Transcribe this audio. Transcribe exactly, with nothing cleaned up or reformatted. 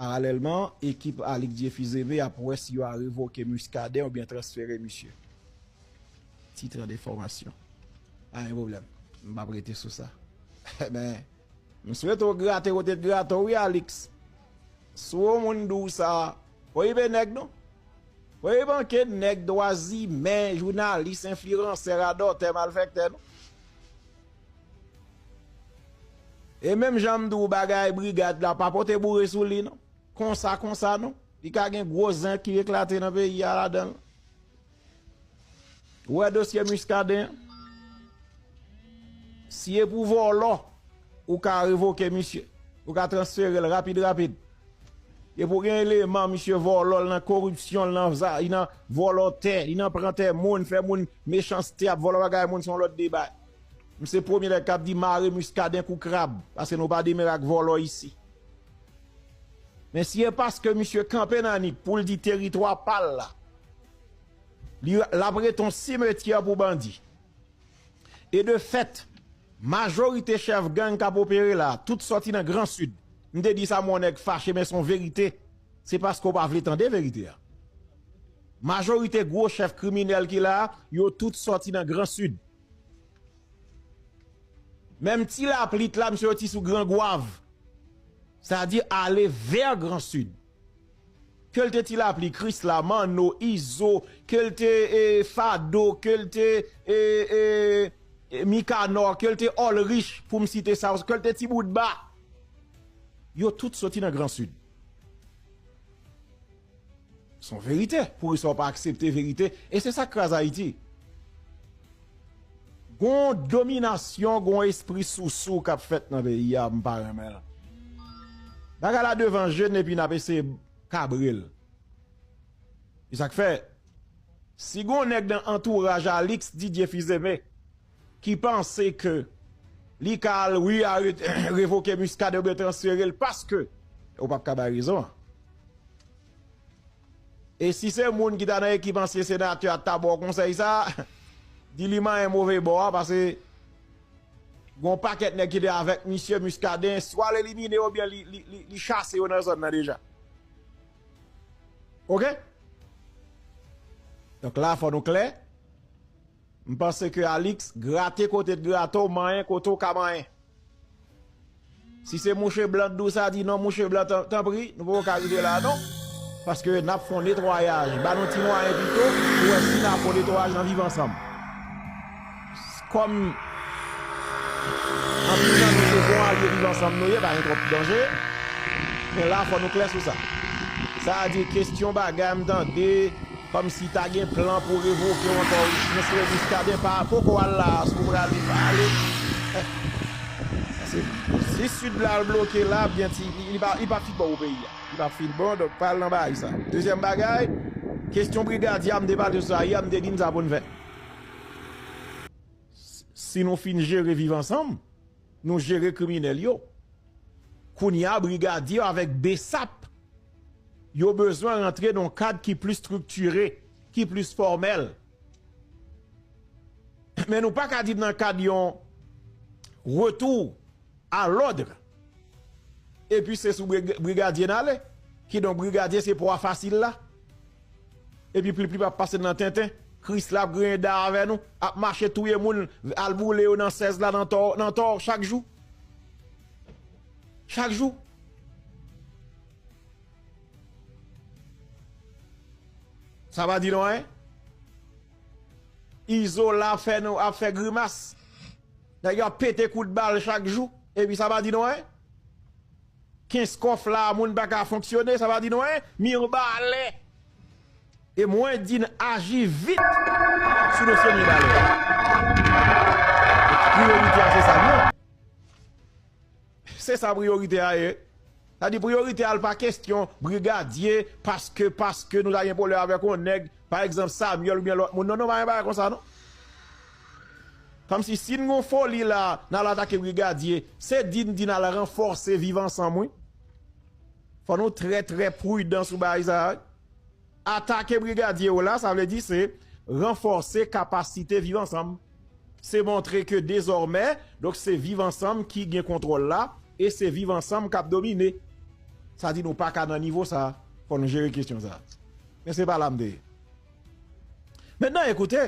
Paralèlman, ekip Alix Dieuphizeme ap wè si yo a revoke Muscadin oubyen transfere misye. Titre de formation. Pa gen pwoblèm. M p ap rete sou sa. Men, m swete w grate kote t grate w, wi, Alix. Si w moun di w sa, okipe nèg nou. Okipe anke nèg, dwazimen, jounalis, enfliyansè, radòtè, malfèktè nou. E menm jan m di w bagay brigad la, pa pote boure sou li non. Konsa, konsa non. Li ka gen gwo zen ki eklate nan peyi a ladan l. Ou wè dosye Muscadin an? Si e pou vòlò, ou ka revoke misye. Ou ka transfere l rapid, rapid. E pou gen eleman, misye vòlò, l nan koripsyon, l nan, za- li nan vòlò tè, li nan pran tè moun, fè moun mechanste, ap vòlò bagay moun, se yon lòt deba. M se premye nèg k ap di mare Muscadin kou krab, paske nou pa demere ak vòlò isi. Men si e paske misye kanpe nan nik pou l di teritwa pa l la, li, l ap rete yon simetyè pou bandi. E de fèt, majorite chèf gang k ap opere la, tout sòti nan Gran Sid. M te di sa, men yon nèg fache, men se yon verite. Se paske w pa vle tande verite a. Majorite gwo chèf kriminèl ki la a, yo tout sòti nan Gran Sid. Menm Ti Lapli la, misye sòti sou Gran Gwav. Sa di ale vè Gran Sid. Ke l te Ti Lapli, Krisla, Manno, Izo, ke l te e, Fado, ke l te e, e, e, Mikanò, ke l te Olrich, pou m site sa, ke l te Ti Boutba. Yo tout sòti nan Gran Sid. Se yon verite. Poukisa w pa aksepte verite? E se sa k kraze Ayiti. Gon dominasyon, gon espri sousou k ap fèt nan peyi a, m pa renmen l. Bagay la devan je n epi n ap eseye kabre l. E sa k fè, si gon nèg nan antouraj Alix Didier Fils-Aimé ki panse ke li ka al, wi, arete, revoke Muscadin oubyen transfere l, paske ou p ap ka bay rezon an. E si se moun ki ta nan ekip ansyen senatè a t ta ba w konsèy sa, di li manyen move bò a, paske gon pakèt nèg ki te avèk misye Muscadin, swa l elimine yo oubyen li, li, li, li chase yo nan zòn nan deja. Oke? Donk la, fò nou klè. M panse ke Alix grate kote t grate w, manyen kote w ka manyen. Si se mouche blan t di w sa, di non, mouche blan, tan- tanpri, nou poko ka rive la non. Paske n ap fè yon netwayaj. Ba nou ti mwayen pito pou wè si n ap fè yon netwayaj nan Viv Ansanm. Kòm anpil nan nou se bon alye Viv Ansanm nou ye, pa gen twòp danje. Men la, fò nou klè sou sa. Sa a di, kesyon bagay m tande, kòmsi ta gen plan pou revoke w ankò. Mesye Muscadin pa poko al la, si w prale, prale. Paske si Sid la al bloke la, byen ti, li, li pa, li pa fin bon pou peyi a. Li pa fin bon, donk pa al nan bagay sa. Dezyèm bagay, kesyon brigadye a, m debate sou sa yè, m te di n sa pou n fè. Si nou fin jere Viv Ansanm, nou jere kriminèl yo. Kounye a, brigadye avèk besap, yo bezwen rantre nan yon kad ki plis estriktire, ki plis fòmèl. Men nou pa ka di nan kad yon retou a lòd, epi se sou brig- brigadye n ale. Kidonk, brigadye se pwa fasil la. Epi pli pli pa pase nan tenten. Krisla ap griyen da avè nou, ap mache touye moun, al boule yo nan sèz la, nan tò, nan tò, chak jou. Chak jou. Sa pa di nou anyen? Izola ap fè nou, ap fè grimas. Nèg yo ap pete kout bal chak jou. Epi sa pa di nou anyen? Kenskòf la, moun pa ka fonksyone, sa pa di nou anyen? Mibalè. E mwen di n aji vit sou dosye Mibalè a. Priyorite a se sa l ye. Se sa priyorite a ye. Sa di priyorite a l pa kesyon brigadye, paske, paske nou ta gen pwoblèm avèk yon nèg, pa egzanp Samuel oubyen lòt moun. Non, non, pa gen bagay konsa non. Kòmsi si n gon foli la, n al atake brigadye, se di n di n al ranfòse Viv Ansanm wi. Fò nou trè, trè pridan sou bagay sa a. Atake brigadye yo la, sa vle di se ranfòse kapasite Viv Ansanm. Se montre ke dezòmè, donk se Viv Ansanm ki gen kontwòl la, e se Viv Ansanm k ap domine. Sa di nou pa ka nan nivo sa, fò nou jere kesyon sa. Men se pa la m te ye. Mentnan, ekoute,